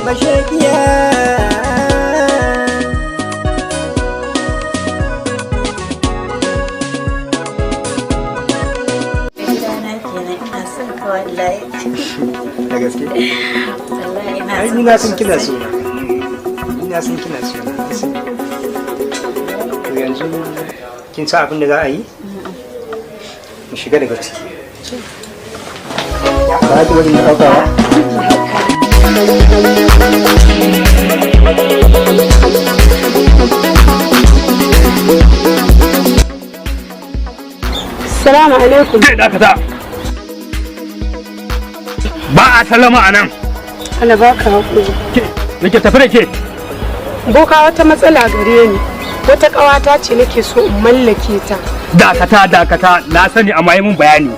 Mashakiya. Gidana kenan, ina son ka wallahi. Da gaske? Wallahi ina Ai son ni na ka san kina so sosai. na. Ni na san kina so na. To, yanzu kin san abin da za a yi? Mu shiga daga ciki. Ba ki bari na ɗauka ba? Salamu alaikum. Zai dakata. Ba a sallama a nan. Allah baka haƙuri. Nake tafi da ke. Boka, wata matsala gare ni. Wata ƙawata ce nake so in mallake ta. Dakata, dakata, na sani, amma yi mun bayani.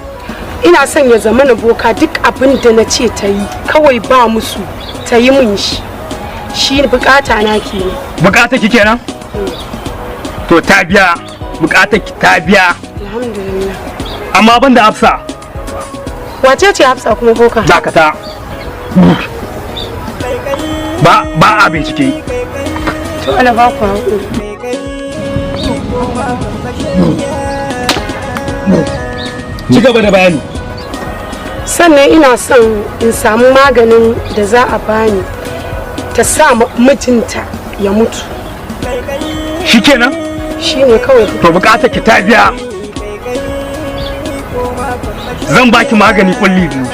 Ina son ya zama na, boka, duk abin da na ce ta yi kawai ba musu, ta yi mun shi. Shi bukata na kenan. Bukatar ki kenan? To, ta biya. Bukatar ki ta biya. Alhamdulillah. Amma ban da Hafsa. Wace ce Hafsa kuma, boka? Dakata. Ba a bincike. To, Allah ba ku haƙuri. Ci gaba da bayani. Sannan ina son in samu maganin da za a bani ta sa mijinta ya mutu. Shikenan? Shi ne kawai. To, bukatar ki ta biya. Zan baki magani kulli biyu.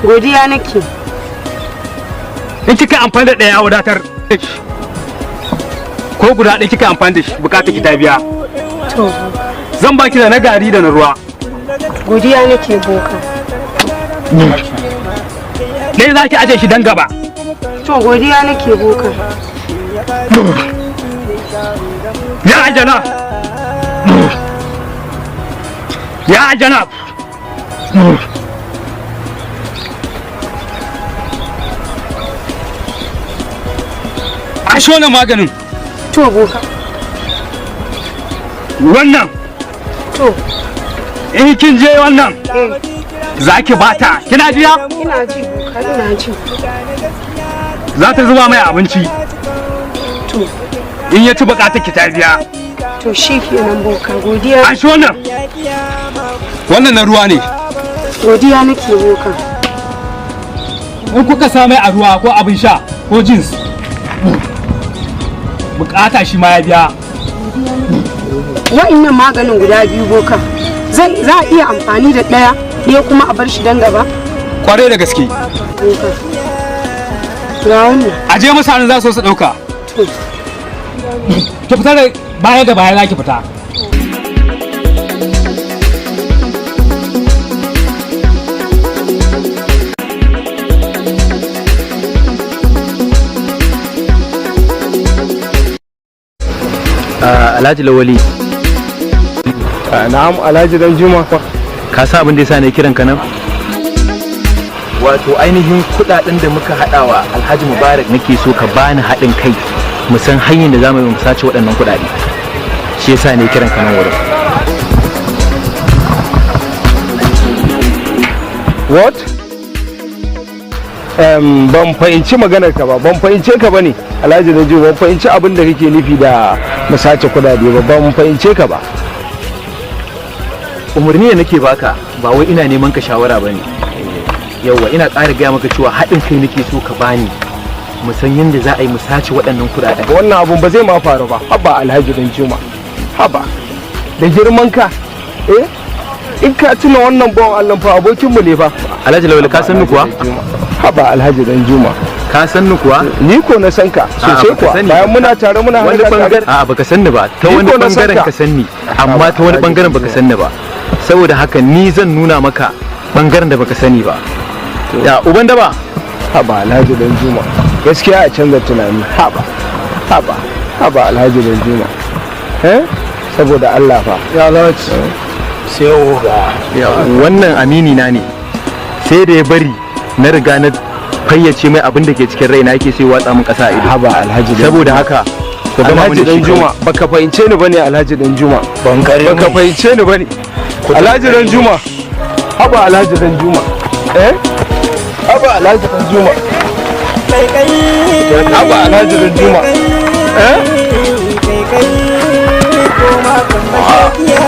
Godiya nake. In kika amfani da ɗaya ya wadatar. Ko guda ɗaya kika amfani da shi, bukatar ki ta biya. To. Zan baki da na gari da na ruwa. Godiya nake, boka. Ɗaya za ki aje shi dan gaba. To, godiya nake, boka. Ya ajana. Ya ajana. A shi wannan maganin. To, boka. Wannan. To. In kin je wannan, za ki bata. Kina jiya? Ina ji, boka, ina ji. Za ta zuba mai abinci. To. In ya ci, bukatar ki ta biya. To, shi kenan, boka, godiya. A shi wannan. Wannan na ruwa ne. Godiya nake, boka. In kuka sa mai a ruwa ko abin sha ko jins, bukata shi ma ya biya. Wa'innan maganin guda biyu, boka, zai za a iya amfani da ɗaya, ɗaya kuma a bar shi dan gaba? Kwarai da gaske. Boka, ga wannan. A je mutanen za su su ɗauka. To. Ki fita da baya, da baya za ki fita. Alhaji Lawali. Na'am, Alhaji Dan Juma. Ka sa abin da yasa ne kiran ka nan? Wato ainihin kudaden da muka hadawa Alhaji Mubarak nake so ka bani haɗin kai mu san hanyar da zamu yi mu sace waɗannan kudade. Shi yasa ne kiran ka nan wurin. What? Ban fahimci maganar ka ba, ban fahimce ka bane, Alhaji Dan Juma, ban fahimci abin da kake nufi da mu sace kudade ba, ban fahimce ka ba. Umarni da nake baka, ba wai ina neman ka shawara bane. Yauwa, ina ƙara gaya maka cewa haɗin kai nake so ka bani mu san yadda za a yi mu sace waɗannan kudaden. Wannan abun ba zai ma faru ba. Haba, Alhaji Dan Juma, haba, da girman ka, eh, in ka tuna wannan bawan Allah fa abokin mu ne fa. Alhaji Lawali, ka san ni kuwa? Haba, Alhaji Dan Juma. Ka san ni kuwa? Ni ko na san ka sosai Baka kuwa. sani. Bayan muna tare muna Wani harka tare. bangaren a'a, baka san ni ba ta Ni wani ko na san bangaren. ka. Ka san ni, amma ta wani Alhaji bangaren baka san ni ba. Saboda haka ni zan nuna maka bangaren da baka sani ba, ya uban daba. Haba, Alhaji Dan Juma, gaskiya a canza tunani. Haba, haba, haba, Alhaji Dan Juma, eh, saboda Allah fa. Ya Alhaji, sai oga. Wannan amini na ne, sai da ya bari na riga na fayyace mai abin da ke cikin raina yake sai watsa min kasa a ido. Haba, Alhaji Dan Saboda haka ku gama mun Alhaji da Dan shi. Juma, baka fahimce ni bane, Alhaji Dan Juma. Ban kare. Baka fahimce ni bane, Alhaji Dan Juma. Haba, Alhaji Dan Juma, eh, haba, Alhaji Dan Juma. Haba Alhaji Dan Juma, eh? Kai koma kan mashakiya.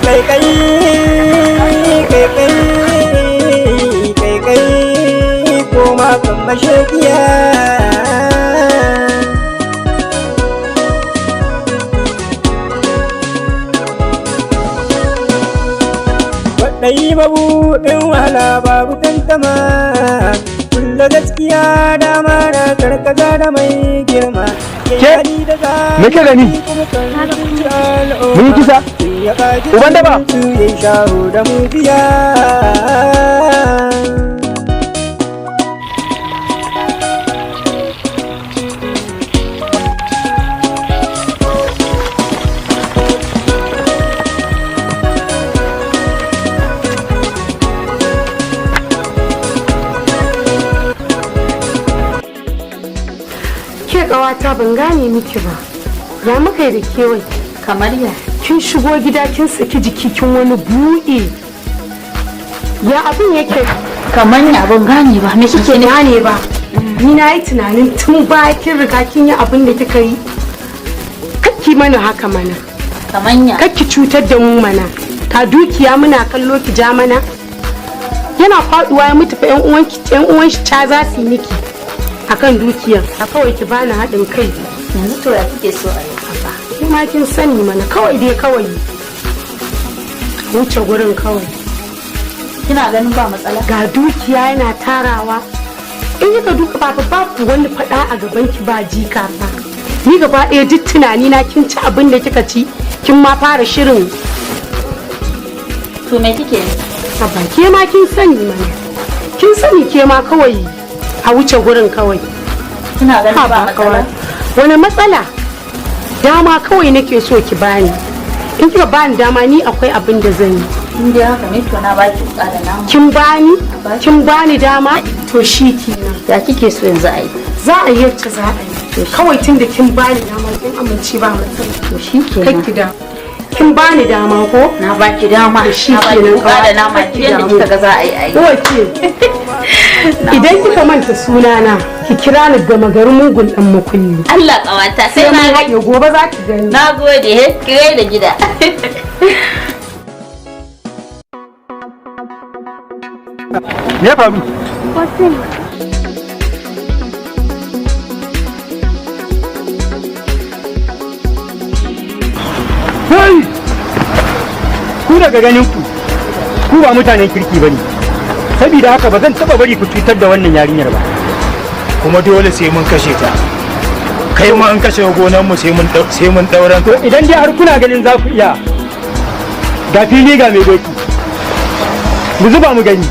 Kai kai kai kai kai kai koma kan mashakiya. Kwaɗayi mabuɗin wahala, babu tantama. Kulla gaskiya dama na karkaza da mai girma. Ke? Me ke gani? Mun yi kisa? Uban daba? Shaho da mujiya. Ke ƙawata, ban gane miki ba. Ya muka yi da kewai? Kamar ya? Kin shigo gida kin saki jiki, kin wani buɗe. Ya abin yake? Kamar ya? Ban gane ba, me kike nufi? Gane ba. Ni na yi tunanin tun baya kin riga kin yi abin da kika yi. Kakki mana haka mana. Kamar ya? Kakki cutar da mu mana. Ka dukiya muna kallo ki ja mana. Yana faduwa ya mutu fa, yan uwanki, yan uwan shi ca za su yi miki akan dukiyar. A kawai ki bani haɗin kai. Yanzu to ya kike so a yi? Ki ma kin sani mana, kawai dai kawai. Wuce gurin kawai. Kina ganin ba matsala? Ga dukiya yana tarawa. In kika duka ba babu wani faɗa a gaban ki, ba jika fa. Ni gaba ɗaya duk tunani na kin ci abin da kika ci, kin ma fara shirin. To me kike nufi? Haba, ke ma kin sani mana. Kin sani ke ma, kawai a wuce gurin kawai. Kina ganin ba Haba matsala? kawai. Wani matsala? Dama kawai nake so ki bani. In kika bani dama, ni akwai abin da zan yi. In dai haka ne, to na baki wuka da nama. Kin bani? Kin bani dama? To shi kenan. Ya kike so yanzu a yi? Za a yi yacce za a yi. Kawai tun da kin bani dama, kin amince, ba matsala. To shi kenan. Kai ki da. Kin bani dama ko? Na baki dama. To shi Na baki kenan, wuka da nama. kawai. Yadda kika ga za a yi, a yi. Wace? Idan kika manta sunana, ki kira ni gama garin mugun dan makulli. Allah kawata, sai Sai mun na haɗe gobe, za ki gani. Na gode, he ki da gida. Me ya faru? Kai! Ku daga ganin ku, ku ba mutanen kirki bane. Saboda haka ba zan taba bari ku cutar da wannan yarinyar ba. Kuma dole sai mun kashe ta. Kai ma an kashe gonan mu, sai mun dauran. To idan dai har kuna ganin za ku iya, ga fili ga mai doki. Mu zuba mu gani.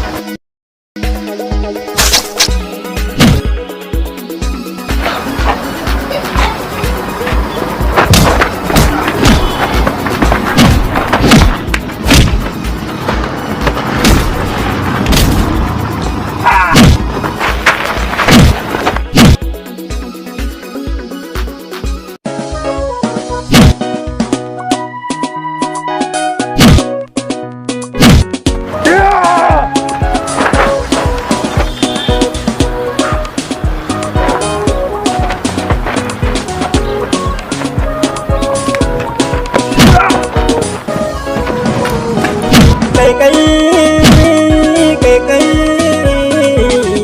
Kai kai kai kai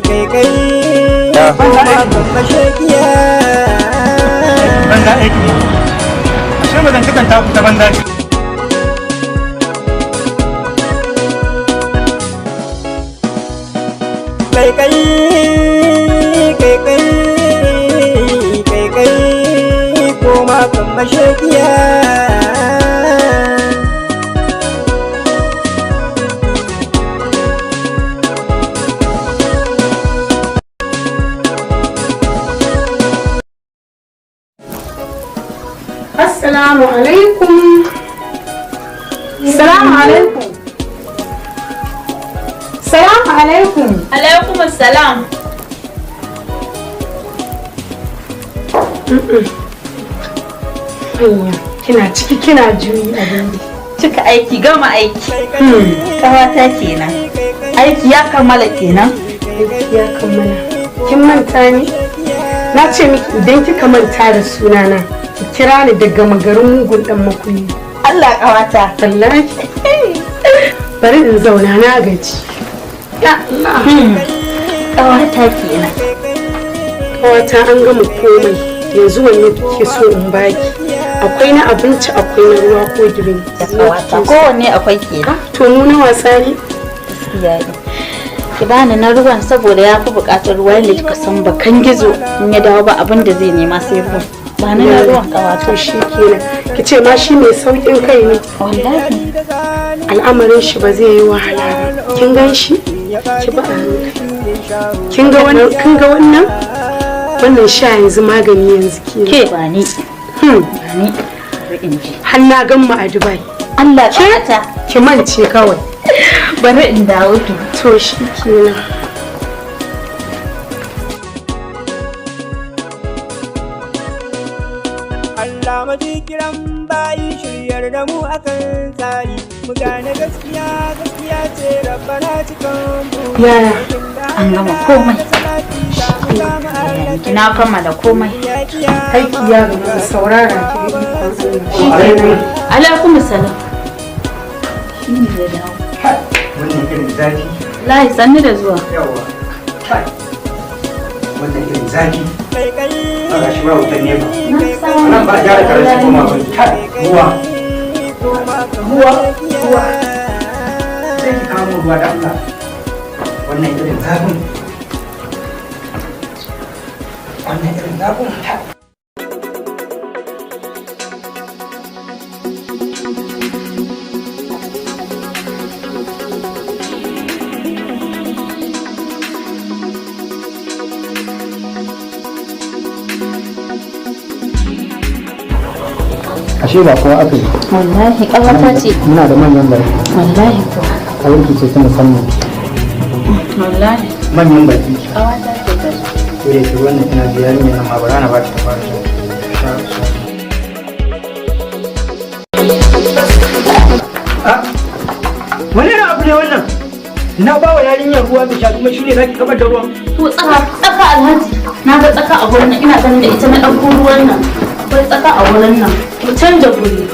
kai kai koma kan mashakiya. Banza aiki. Ashe ba zan ta ku ta banza ce. Kai kai kai kai kai kai koma kan mashakiya. Assalamu alaikum. Salamu alaikum. Salamu alaikum. Alaikum assalam. Anya, kina ciki kina juyi abin. Cika aiki gama aiki. Kawata kenan. Aiki ya kammala kenan. Aiki ya kammala. Kin manta ne? Na ce miki idan kika manta da sunana, ki kira ni daga magarin mugun dan makulli. Allah kawata. Wallahi. Bari in zauna na gaji. Ya Allah. Kawata kenan. Kawata an gama komai. Yanzu wanne kike so in baki? Akwai na abinci, akwai na ruwa ko drink. Kawata kowanne akwai kenan. To mu na wasa ne? Gaskiya ne. Ki bani na ruwan saboda ya fi buƙatar ruwa yadda kika san bakan gizo in ya dawo ba abin da zai nema sai ruwan. Ba na ruwan kawata. To shi kenan. Ki ce ma shi mai saukin kai ne. Wallahi. Al'amarin shi ba zai yi wahala ba. Kin gan shi? Ki ba a hankali. Kin ga wannan? Kin ga wannan? Wannan sha yanzu magani yanzu kenan. Ke ba ni. Ba ni. Bari in ji. Har na gan mu a Dubai. Allah kawata. Ki mance kawai. Bari in dawo to. To shi kenan. Allah maji kiran bayi shiryar da mu akan tsari mu gane gaskiya gaskiya ce rabbana cikin mu Yaya? An gama komai. Na kammala komai. Aiki ya gama da saurara ki ga ikon Allah. Alaikum salam. Shi ne ya dawo. Wannan irin zafi. Lahi sannu da zuwa. Yawa. Kai. Wannan irin zafi. A gashi ba wutan nefa. Nan ba a gyara karanci koma ba. Kai. Ruwa. Ruwa. Ruwa. Sai ki kawo min ruwa da Allah. Wannan irin zafin. Wannan irin zafin. Kai. Ashe ba kowa aka yi. Wallahi kawata ce. Muna da manyan baki. Wallahi kuwa. Kawarki ce ta musamman. Wallahi. Manyan baki. Kawata ce ta zo. Ko da yake wannan ina ji yarinyar nan ma bara na ba ta fara sha. Sha sha. Ah, wani irin abu ne wannan? Na ba wa yarinyar ruwa mai sha kuma shi ne za ki kabar da ruwan. To tsaka tsaka Alhaji. Na ga tsaka a gurin nan ina ganin da ita na ɗauko ruwan nan. Akwai tsaka a gurin nan. Mu canja guri.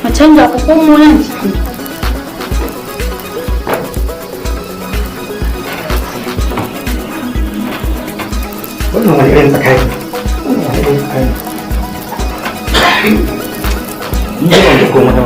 Mu canja ku komo nan ciki. Wannan wani irin tsakani. Wannan wani irin tsakani. Ni dai ban ga komai ba.